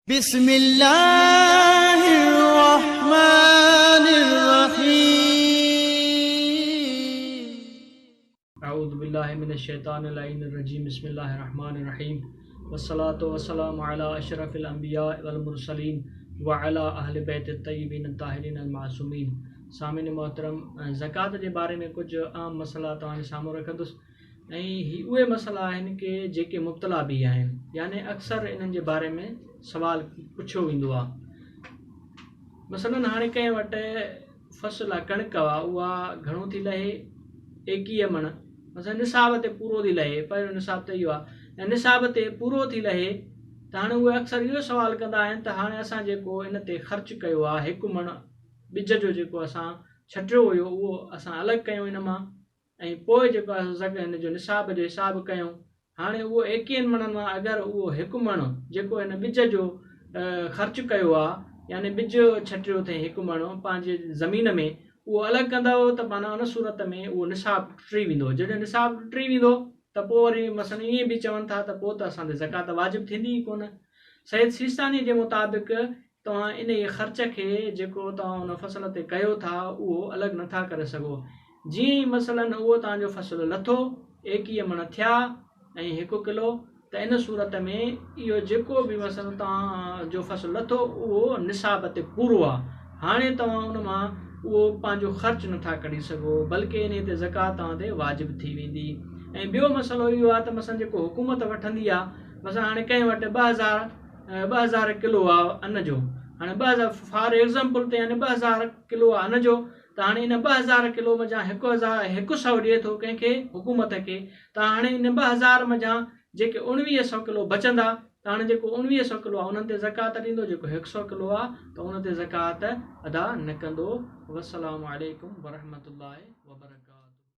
بسم الله الرحمن الرحيم. اعوذ بالله من الشيطان اللعين الرجيم بسم الله الرحمن الرحيم والصلاة والسلام على اشرف الانبياء والمرسلين وعلى اهل بيت الطيبين الطاهرين المعصومين سامعين محترم زڪوات جي باري ۾ ڪجهه اهم مسئلا توهان جي سامهون رکندس ۽ هي اهي مسئلا آهن ڪي جيڪي مبتلا به آهن يعني اڪثر انهن جي باري ۾ سوال پڇيو ويندو آهي مثلا هاڻي ڪنهن وٽ فصل آهي ڪڻڪ آهي اها گهڻو ٿي لهي ايڪيهه مڻ مثلا نصاب تي پورو ٿي لهي پهريون نصاب ته اهو آهي ۽ نصاب تي پورو ٿي لهي ته هاڻي اهي اڪثر اهو سوال ڪندا آهن ته هاڻي اسان جيڪو ان تي خرچ ڪيو آهي هڪ مڻ ٻج جو جيڪو اسان ڇٽيو هيو اهو اسان الڳ ڪيون ان مان ۽ پوء جيڪو آهي سو زڪ هن جو نصاب جو حساب ڪيون. هاڻي اهو ايڪيهن مڻن مان اگر اهو هڪ مڻ جيڪو هن ٻج جو خرچ ڪيو آ يعني ٻج ڇٽيو اٿئين هڪ مڻ پنهنجي زمين ۾ اهو الڳ ڪندؤ ته معنيٰ ان صورت ۾ اهو نصاب ٽٽي ويندو. جڏهن نصاب ٽٽي ويندو ته پوء وري مثلاً ائين به چون ٿا ته پوء ته اسان تي زڪوات واجب ٿيندي ئي ڪونه. سيد سيستاني جي مطابق توهان انهيء خرچ کي جيڪو توهان ان فصل تي ڪيو ٿا اهو الڳ نه ٿا ڪري سگهو. جيئن ئي مثلاً اهو توهان جو فصل لٿو، ايڪيهه مڻ ٿيا ۽ هڪ ڪلو، ته ان صورت ۾ اهو جيڪو به مثلاً توهان جو فصل لٿو اهو نصاب تي پورو آهي. هاڻي توهان ان مان اهو پنهنجو خرچ نه ٿا ڪڍي سگهو بلڪه انهيء تي زڪوات توهان تي واجب ٿي ويندي. ۽ ٻيو مسئلو اهو آهي ته مثلاً جيڪو حڪومت وٺندي آهي مثلاً هاڻي ڪنهن وٽ 2000 2000 ڪلو آ ان جو هاڻي 2000 فار ايگزامپل ته يعني 2000 ڪلو آ ان جو ته هاڻي ان 2000 ڪلو منجهان هڪ هزار هڪ سئو ڏئي ٿو ڪنهن کي حڪومت کي ته هاڻي ان 2000 منجهان جيڪي 1900 ڪلو بچندا ته هاڻي جيڪو 1900 ڪلو آ انهن تي زڪوات ڏيندو جيڪو هڪ سئو ڪلو آ ته ان تي زڪوات ادا نه ڪندو والسلام عليڪم ورحمة الله وبرڪاته.